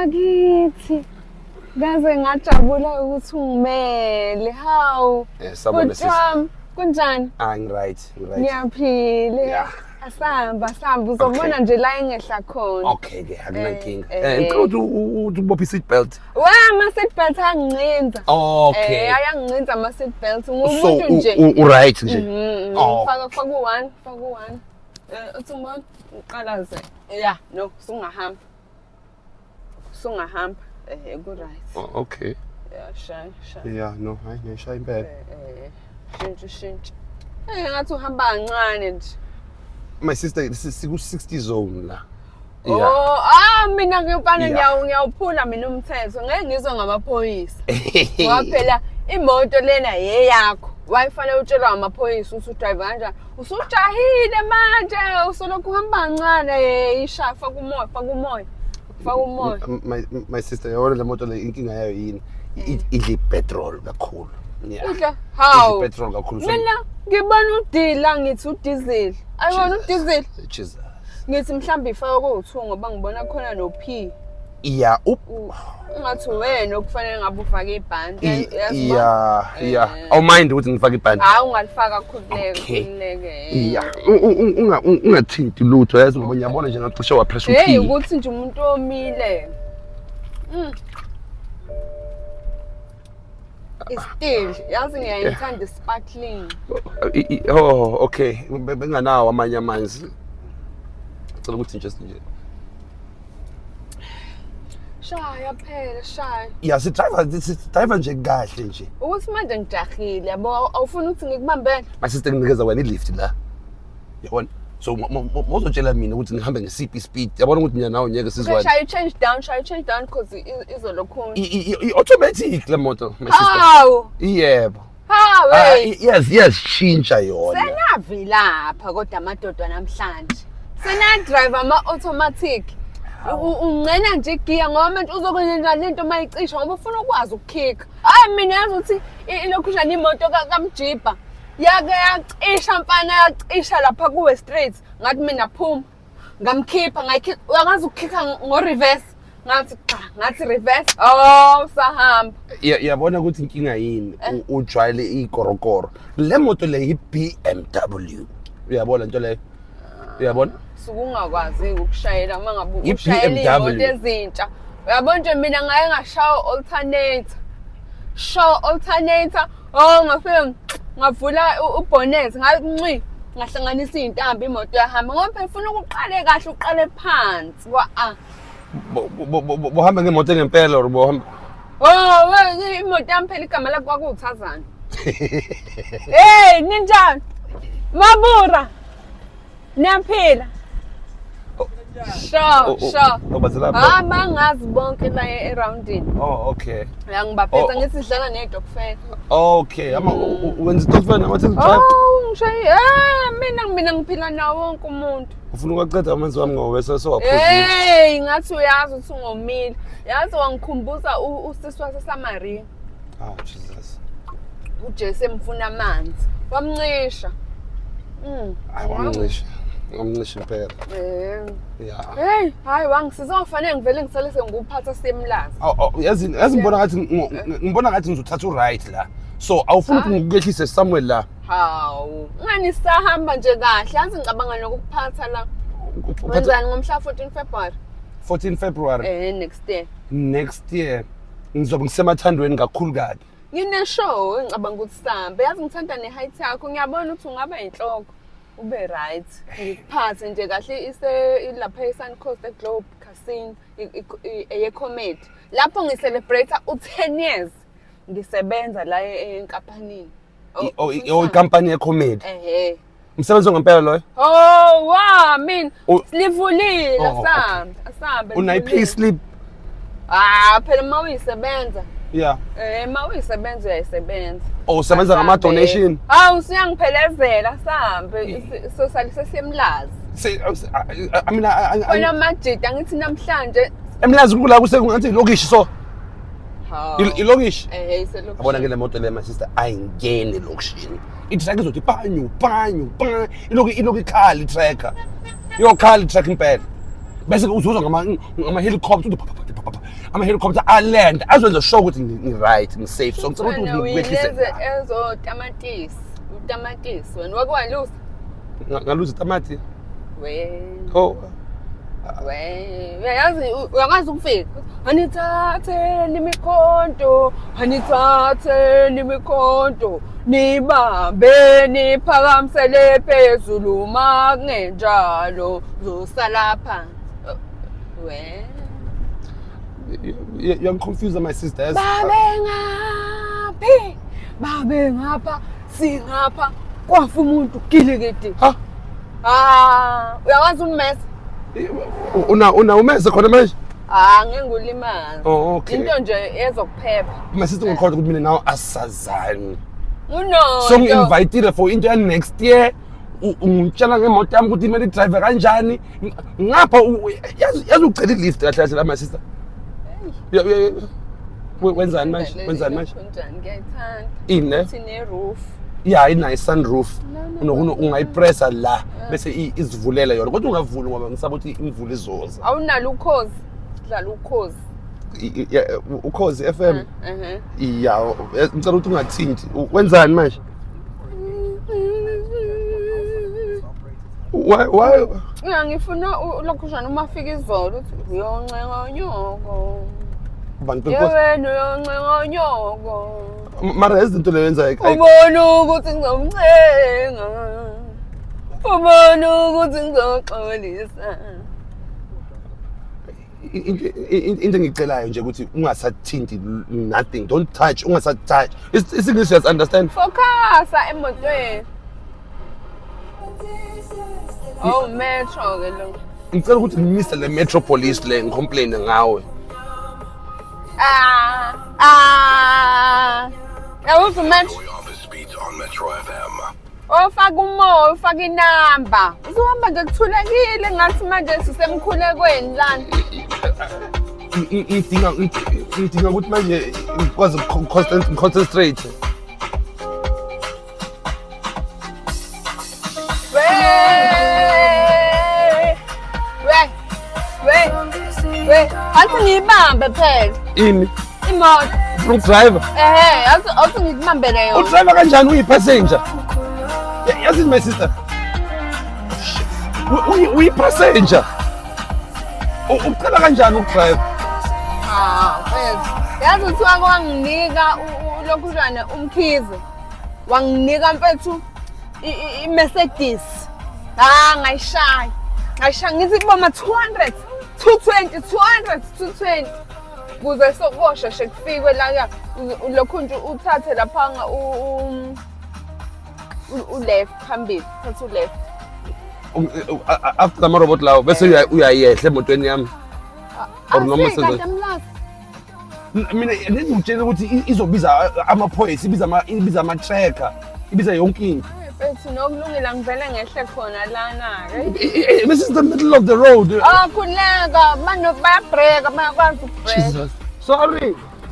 Bakithi. Ngaze ngajabula ukuthi ungimele. Hawu. Sawubona Bhuti sisi. wami, kunjani? Ah, ngi-right, ngi-right. Ngiyaphila. Yeah. Asamba, asamba uzobona nje la engehla khona. Okay ke, akunankinga. Eh. Ngicela ukuthi uthi ubophe i-seat belt. We ama seat belt ayangincinza. Okay. Ayangincinza ama seat belt. So Ngumuntu nje. u-right nje. Oh. Faka u-one, faka u-one. Uthi ngibona uqalaze. Yeah, no, sungahamba. Sungahamba. Ku right. Oh, okay. Yeah, shaya, shaya. Yeah, no, hayi ngiyayishaya impela. Shintsha, shintsha. Ngathi uhamba kancane nje. My sister, siku 60 zone la. Yeah. Oh, mina ngifana ngiyawuphula mina umthetho. Ngeke ngizwe ngamaphoyisa. Ngoba phela imoto lena yeyakho. Wayefanele utshelwa amaphoyisa ukuthi udrive kanjani. Usujahile manje, usolokhu uhamba kancane, isha faka umoya, faka umoya. Faka umoya. My sister, yabona le moto le inkinga yayo yini? Idla i-petrol kakhulu. Yeah. Udla Idla hawu. i-petrol kakhulu. Mina ngibona udila ngithi udiesel. Ayibona udiesel. Jesus. Ngithi mhlawumbe ifake kowu-2 ngoba ngibona khona no-P. Yeah, up. Ungathi wena okufanele ngabe ufake ibhanti. Yeah. Awumind ukuthi ngifake ibhanti? Hayi, ungalifaka, khululeke, Okay. khululeke. Yeah. Ungathinti lutho yazi ngoba ngiyabona nje ngacishe wapress Hey, u-P. ukuthi nje umuntu omile. Istil, yazi ngiyayithanda sparkling. Oh, okay. Benganawo amanye amanzi. Cela ukuthi nje nje. Shaya phela, shaya. Yeah, si drive nje kahle nje. Ukuthi manje ngijahile, yabo, awufuni ukuthi ngikubambele. My sister, nginikeza wena i-lift la. Yabona? So mawuzotshela mina ukuthi ngihambe ngesiphi speed. Yabona ukuthi mina nawe ngeke Okay, sizwane. shall you change down, shall you change down because izolokhu. I-automatic le moto, my sister. Hawu, Yebo. hawu. Ah, Hey. Yes, shintsha yona. Senavilapha kodwa amadoda namhlanje. Sena drive ama automatic. Ungcena nje igiya ngoba manje uzokwenza njani lento mayicisha ngoba ufuna ukwazi ukukhika. Hayi mina yazi ukuthi ilokhuzana imoto kaMjibha. Yake yacisha mfana, yacisha lapha kuwe street. Ngathi mina phuma. Ngamkhipha, ngayikhipha. Uyakwazi ukukhikha ngo reverse. Ngathi cha, ngathi reverse. Oh, sahamba. Yabona ukuthi inkinga yini? Ujwayele ikorokoro. Le moto le i-BMW. Uyabona into leyo? Uyabona? Suke ungakwazi ukushayela uma ngabe I-BMW. ushayela iy'moto ezintsha. Uyabona nje mina ngake ngashaya alternator, show alternator. Oh, ngafike ngavula ubonnet, ngathi nci, ngahlanganisa iy'ntambo, imoto yahamba, ngoba phela ufuna ukuqale kahle, uqale phansi kwa-a. Bohamba ngemoto ngempela or bohamba? Oh, imoto yami phela igama lakho kwakuwuthazana. Hey, ninjani mabura? Niyaphila? Sure. Sure. Oh, bazela. Ah, bangazi bonke la eroundini. Oh, okay. Uyangibaphetha Oh. ngithi sidlala ney'tokfela. Okay, ama wenza istokfela nama-taxi driver? Oh, ngishaye. Mina ngiphila nawo wonke umuntu. Ufuna ukuwaqeda amanzi wami ngoba bese sowaphuzile. Hey, ngathi uyazi ukuthi ungomile. Yazi wangikhumbuza usisi waseSamaria. Oh, Jesus. uJesu emfuna amanzi. Wamncisha. Hayi, wamncisha. Wamncisha impela. Yeah. Hey, hayi wangisiza, wafanele ngivele ngisale sengikuphatha semlazi. Oh, yazi ngibona ngathi ngizothatha u-right la. So awufuni ukuthi ngikukehlise somewhere la. Hawu, ngani sahamba nje kahle. Yazi ngicabanga nokukuphatha la. Wenzani ngomhla 14 February? 14 February? Next year. Next year. Ngizobe ngisemathandweni kakhulu kabi. Ngine-show engicabanga ukuthi sihambe. Yazi ngithanda ne-height yakho. Ngiyabona ukuthi ungaba inhloko. Ube right. Ngikuphathe nje kahle ise lapha e-Sun Coast e-Globe Casino eye-comedy. Lapho ngicelebrate u-10 years ngisebenza la enkampanini. Oh, ikampani ye-comedy. Ehhe. Umsebenzi wangempela loyo? Oh, wa mina livulile. Oh, okay. Asambe, asambe. Unayi livulile. pay slip? Ah, phela uma uyisebenza. Uma uyisebenza uyayisebenza. Oh, usebenza ngama donation? Hawu, usuyangiphelezela, sambe. Sosale sesiyemlazi. I mean, Khona amajida ngithi namhlanje. Emlazi kula kuse ngathi ilokishi so. Hawu. Ilokishi. Iselokishi. Yabona ke le moto le, my sister, ayingeni elokishini. I-track izothi panyu panyu panyu, iloku ikhala i-tracker. Iyokhala i-track impela. Bese uzuzwa ngama-helicopter uthi pa, pa, pa, pa, pa, ama-helicopter a-land azwenza sure ukuthi ngi-right, ngi-safe. So ngicela ukuthi Wena ngikwehlise. uyilezi ezotamatisi, utamatisi wena wake walusa? Ngaluza itamati. We. Oh. We, uyayazi, uyakwazi ukufika. Anithatheni imikhonto, anithatheni imikhonto, nibambe niphakamisele phezulu, uma kungenjalo zosala phansi. We. Uyangiconfuse, my sister. Yazi- Babe ngaphi? Babe ngapha, singapha. Kwafa umuntu gilikidi. Ha? Ah, uyakwazi ummesa? Una umeze khona manje? Ah, ngeke ngulimaze. Oh, okay. Into nje ezokuphepha. My sister, ngikholwa ukuthi mina nawe asazani. Uno. So ngi-invitile for into ya-next year. Ungitshela ngemoto yami ukuthi kumele i-drive kanjani. Ngapha yazi ucela i-lift kahle kahle la, my sister. Wenzani manje? Wenzani manje? Kunjani, ngiyayithanda. Ini le? Ithi ne-roof. Ya, inayo i-sunroof. No, no, no. Ungayipressa la bese izivulela yona, kodwa ungavuli ngoba ngisaba ukuthi imvula izoza. Awunalo ukhozi. Dlala ukhozi. Ya, Ukhozi FM. Mhm. Ya, ngicela ukuthi ungathinti. Wenzani manje? Why? Ya, ngifuna lokhuzana uma fika izolo uthi uyoncenga unyoko. Bantu benkosi. Yewena uyoncenga unyoko. Mara izinto leyo yenza Ubona ukuthi ngizomncenga. Ubona ukuthi ngizoxolisa. Into engicelayo nje ukuthi ungasathinti nothing, don't touch, ungasatouch. It's English, just understand. Focusa emotweni. Oh, metro ke lo. Ngicela ukuthi ngimise le metro police le, ngicomplain ngawe. Ah, ah. Yawuza metro. Joy Office Beats on Metro FM. Ofaka umoya, ufaka inamba. Uzohamba nje kuthulekile ngathi manje sisemkhulekweni lana. Ngidinga ukuthi manje ngikwazi concentrate. We. We. We. We. Athi ngiyibambe phela Ini? Imoto. Ufuna ukudrive? Ehhe, athi ngikubambele yona. Udrive kanjani uyi-passenger? Yazi, my sister. Shit. Uyi-passenger. Ucela kanjani ukudrive? Ah, mfethu. Yazi kuthiwa kwanginika lokhuzana uMkhize. Wanginika, mfethu, i-Mercedes. Ah, ngayishaya. Ngayishaya ngithi kuboma 200, 220, 200, 220. Kuze sokosheshe kufikwe la ya lokhu nje uthathe lapha nga u-left phambili, thatha u-left. After ama-robot lawo bese uyayehla emotweni yami. Or noma Afika senze- mlazi. Mina ngizokutshela ukuthi izobiza amaphoyisa, ibiza ama-tracker, ibiza yonke into. Mfethu, nokulungile ngivele ngehle khona lana-ke. This is the middle of the road. Ah, khuleka, bano bayabreka, bayakwazi ukubreka. Jesus. Sorry.